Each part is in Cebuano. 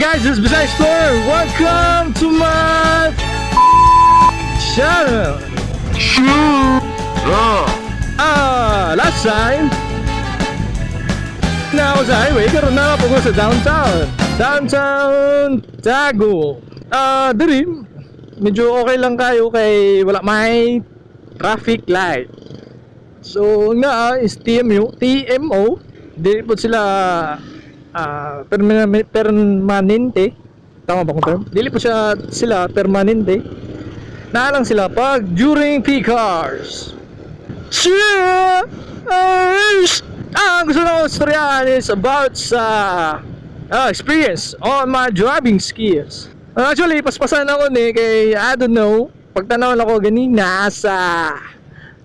Guys? This is Bisaya Explorer. Welcome to my channel. Last time na ako sa highway, karon na ako sa downtown. Downtown Tagum. Diri medyo okay lang kayo kay wala may traffic light. So nga is TMU, TMO, dili po sila permanente. Tama ba kung term? Dili po sila permanente. Naa lang sila pag during peak hours. Cheers! Ang gusto na ko istoryahan is about sa experience on my driving skills. Actually, paspasan ako ni kay I don't know, pagtanaw ako ganina sa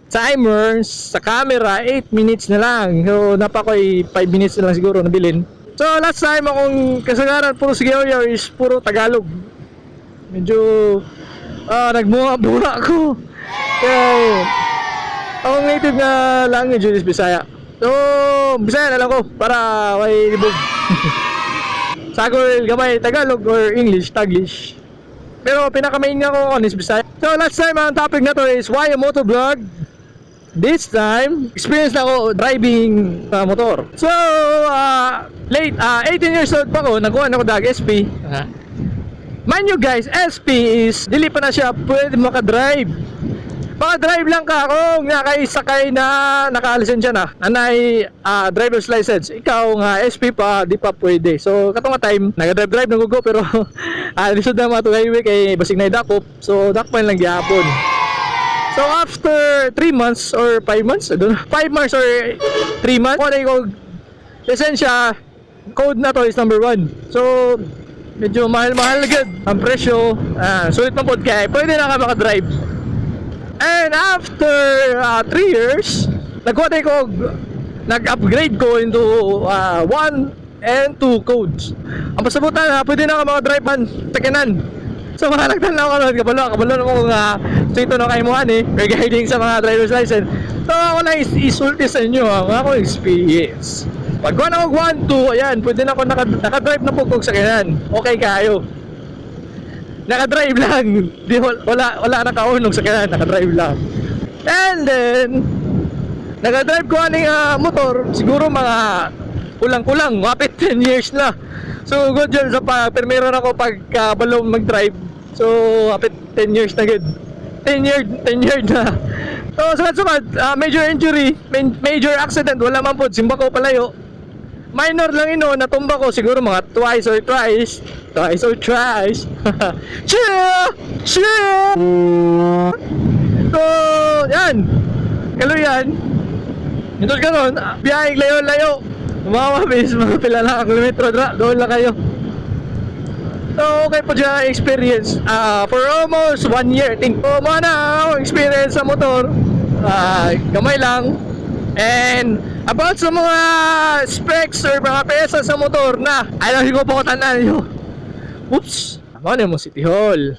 timer sa camera, 8 minutes na lang. So, napakoy 5 minutes na lang siguro nabilin. So, last time akong kasagaran puro sige is puro Tagalog. Medyo nagmunga-bunga ako. Kaya, akong native nga language is Bisaya. So, Bisaya na lang ko para may libog. Sagol gamay Tagalog or English, Taglish. Pero pinaka-main nga ko is Bisaya. So, last time ang topic na to is why a motovlog. This time, experience na ako driving motor. So, late, 18 years old pa ko, nagkuha na ko dag SP. Mind you guys, SP is, dili pa na siya pwede makadrive. Makadrive lang ka kung nakaisakay na nakalisensya na, anay driver's license. Ikaw nga SP pa, di pa pwede. So, katong nga time, naga-drive-drive na ko pero lisod na mga highway kay basig na idakop. So, dakpan lang gihapon. So after 3 months or 5 months, I don't know, 5 months or 3 months, kuha na ko lisensya, code na to is number 1. So medyo mahal-mahal agad ang presyo. Sulit man pod kay pwede na ka makadrive. And after 3 years, nagkuha na ko, nag-upgrade ko into 1 and 2 codes. Ang pasabutan ha, pwede na ka makadrive man, takinan. So mga nagtanaw ka nun, kabalo na mo nga ito na kayo mo regarding sa mga driver's license. So ako lang isulti sa inyo ha, mga akong experience. Pag kuha na ako 1, 2, ayan, pwede na ako nakadrive na po kog sakyanan. Okay kayo. Nakadrive lang. Di, wala na kaunong sakyanan, nakadrive lang. And then, nakadrive ko aning motor, siguro mga kulang-kulang, mapit 10 years na. So good yun sa pa, permiro na ako pagkabalo mag-drive. So hapit 10 years na good. 10 years na. So sukad-sukad, major injury, major accident, wala man po, simba ko palayo. Minor lang ino, natumba ko siguro mga twice or thrice. Twice or thrice. Chill! Chill! So, yan. Kaluyan. Ito karon, biyahe layo-layo. Mga bis, mga pila na kilometro dra, doon lang kayo. So, okay po siya experience. For almost 1 year, think ko mo na ako experience sa motor. Gamay lang. And about sa mga specs or mga pesa sa motor na, ayaw ko po ko tanan nyo. Oops! Ano mo City Hall.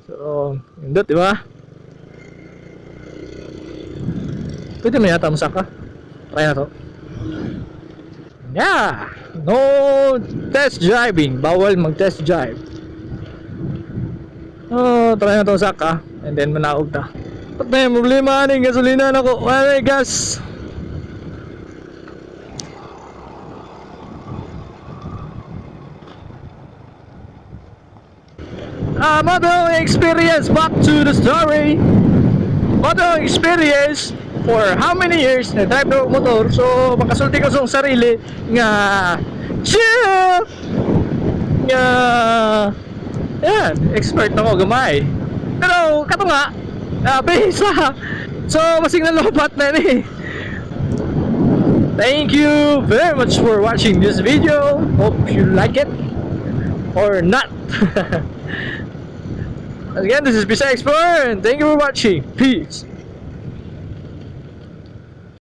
So, yun di ba? Pwede mo yata masaka. Try na to. Yeah! No test driving. Bawal mag-test drive. Oh, try na to saka. And then manaog ta. Ba't may problema aning gasolina na ko? Wala gas. Moto experience, back to the story. Moto experience for how many years na drive na motor. So makasulti ko sa sarili nga chill nga yan, expert ako gamay. Pero kato nga bisa. So masig na lobat na ni. Thank you very much for watching this video. Hope you like it or not. Again, this is Bisaya Explorer and thank you for watching. Peace.